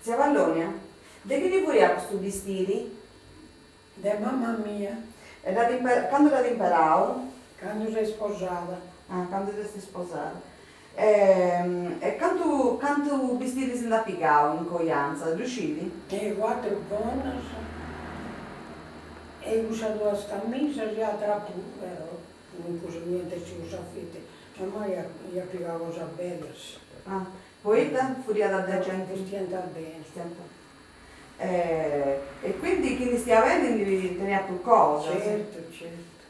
Tzia Pallonia, de chini furiat custu bistiri? De mama mia. E dd'at imper candu dd'at imperau? Candu s'est sposada. Ah, candu s'est sposada. E cantu cantu bistiris nd'at pigau in coiantza, ddu scit? E cuatru gonnas e cussas duas camisas e atera puru, però in cussu no iant essi cussas feti, mamma iat pigau cosas bellas. Ah, poita furiat de genti. Bestiant beni. E quindi chini stiat beni ndi teniat prus cosas. Certu, certu.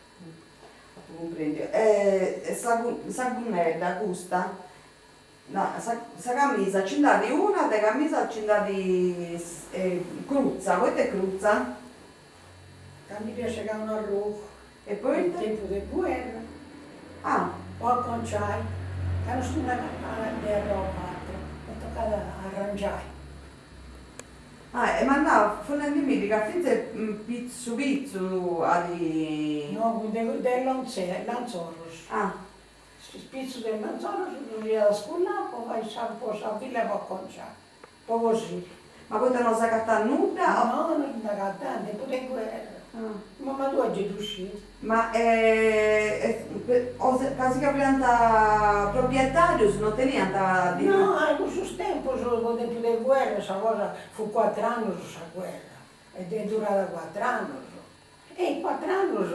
Apu cumprendiu. E sa sa gunnedda custa, no, sa sa camisa, nci nd'at una de camisa nci nd'at crutza, poita est crutza? Ca ndi dd'iat segau un'arrogu. E poita? In tempus de guerra. Ah. Po aconciai, ca no si nd'agatat de arroba atera e tocat a arrangiai. Ah, e m'at nau, fut nendimiddi ca fintzas pitzu pitzu at. No, de de lantzorus. Ah. Pitzu de lantzorus ddus iat scullau po fai sa po sa filla po aconciai, po cosiri. Ma poita no s'agatat nudda o. No, no si nd'agatat, tempus de guerra. Mama tua gei ddu scit. Ma ca si ca fiant proprietarius no teniant No, in cussus tempus, po tempus de guerra, sa cosa fut cuatr'annus sa guerra, e est durada cuatr'annus, e in cuatr'annus,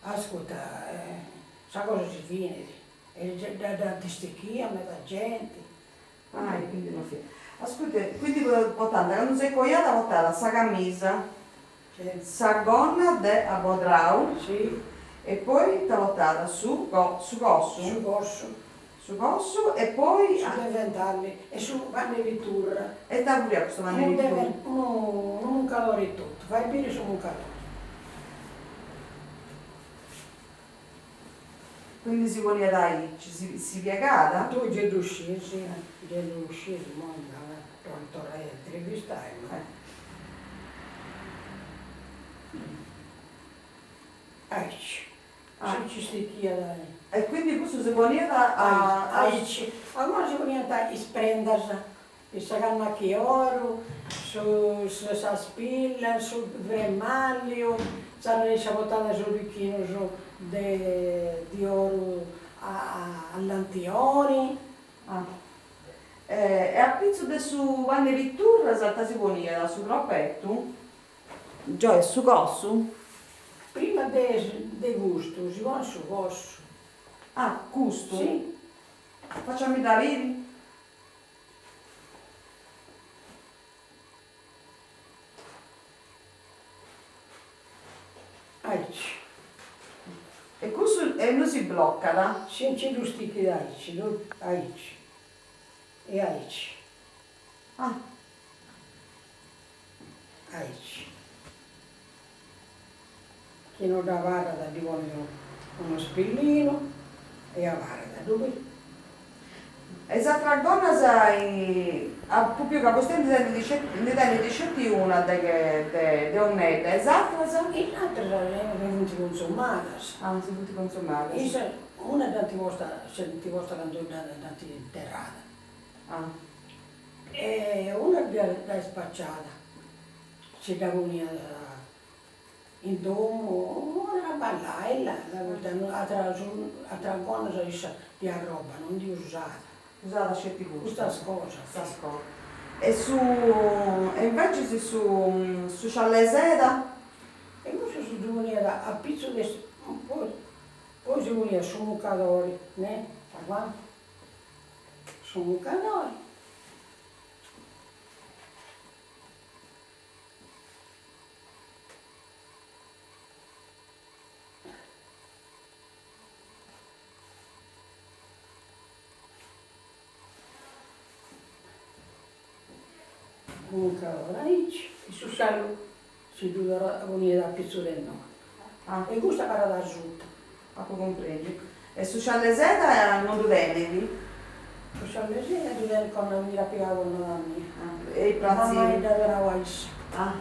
ascurta, sa cosa si finit, e dd'ant stichia meda genti. Ah, e quindi no fiat. Ascurta, quindi portànt, candu s'est coiada portàt sa camisa, sa gonna de abodrau, e poi ita portàt, su su cossu? Su cossu. Su cossu e poi. Su deventalli e su pannu 'e piturra. E ita furiat custu pannu 'e piturra? Unu muncadori etotu, fai biri su muncadori. Quindi si poniat aici, si si piegat? Tui gei ddu scis, gei ddu scis, imoi torrai torrai a intervistai ma. Aici, si nci stichiat. E quindi cussu si poniat a. Aici, agoa si poniant is prendas, sa cannacca 'e oru, su sas pillas, su vremalliu, sa issa portat is orichinus de di oru a lantioni. Ah. E apitzus de su pannu 'e piturras ita si poniat, su cropetu? Gioi su cossu? Prima de de custu si ponit su cossu. Ah, custu? Si. Facciamidda biri. Aici. E cussu e no si bloccat? Si nci ddu stichit aici, aici e aici. Ah. Aici. Chi no dd'abarrat ddi ponit unu spillinu e abarrat, ddu biri. E is atras gonnas apu biu ca vostè ndi tenit sceti ndi tenit sceti una de de 'onnedda e is atras? Is atras si funt consumadas. Ah, si funt consumadas. Issa, una dd'ant posta, s'ant posta candu dd'ant interrada. Ah. E una dd'at spaciada, si dda poniat in domu a traballai là, poita atras atras gonnas issa di arroba non ndi usat. Usat sceti custas. Custas cosas. Custas cosas. E su e invecis su su sciallu 'e seda? E cussu si ddu poniat a pitzu de poi poi si poniat su mucadori, ne, aguanta, su mucadori. Muncadori aici e su sciallu si ddu poniat apitzus de innoi. E custu abarrat asuta. Apu cumprendiu. E su sciallu 'e seda non ddu tenit? Su sciallu 'e seda ddu tenit connada mia, dd'at pigau connada mia. E i pratzinu? Mamai dd'at donau a issa. Ah.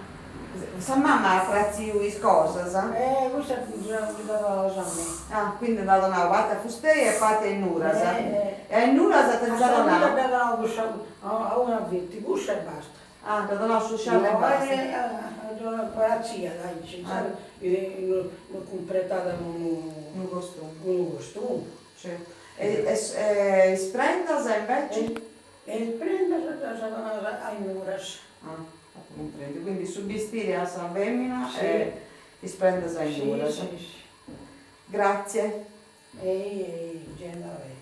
Sa mama at pratziu is cosas? Eh, cussa ddas at donadas a mei. Ah, quindi nd'at donau parti a fustei e parti a is nuras. E a is nuras ite ddis at donau? A sa nura dd'at donau cussa, a una feti, cussa e basta. Ah, dd'at donau su sciallu e basta. No, pratziat aici, insaras no cumpretat unu. Unu costumu. Unu costumu. Certu. E is prendas inveci? E is prendas ddas at donadas a is nuras. Ah, apu cumprendiu. Quindi su bistiri a sa femina e is prendas a is nuras. Si, si. Grazie. Ei, ei, gei andat beni.